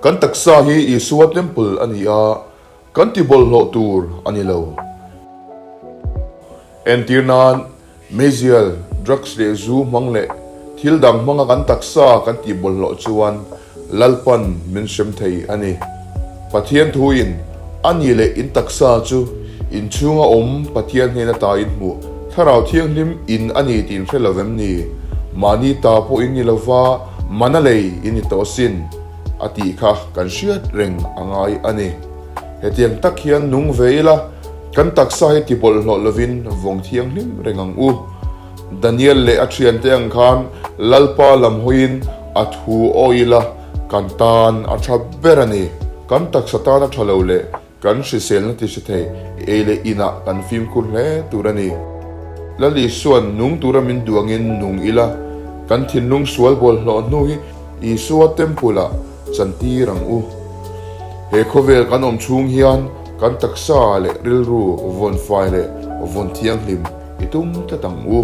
Kan taksa hi Isua temple a ni a, kan ti bawlhhlawh tur a ni lo. Entir nan, meizial, drugs leh zu hmang leh thil dang hmanga kan taksa kan tih bawlhhlawh chuan Lalpan min hrem thei a ni. Pathian thuin a ni leh in taksa chu in chhunga awm Pathian hnen ata in hmuh Thlarau Thianghlim in a ni tih in hre lo vem ni? Mahni ta pawh in ni lova mana lei in ni tawh asin a tih kha kan hriat reng a ngai a ni. Hetiang tak hian nung ve ila kan taksa hi ti bawlhhlawh lovin vawng thianghlim reng ang u. Daniel leh a thiante ang khan Lalpa lam hawiin a thu aw ila kan tan a tha ber a ni. Kan taksa tan a tha lo leh kan hriselna ti hre thei ei leh inah kan fimkhur hle tur a ni. Lal Isua'n nung tura min duh angin nung ila, kan thinlung sual bawlhhlawh hnu hi Isua temple-ah chantir ang u. He khawvel kan awm chhung hian kan taksa leh rilru vawnfai leh vawn thianghlim i tum tlat ang u.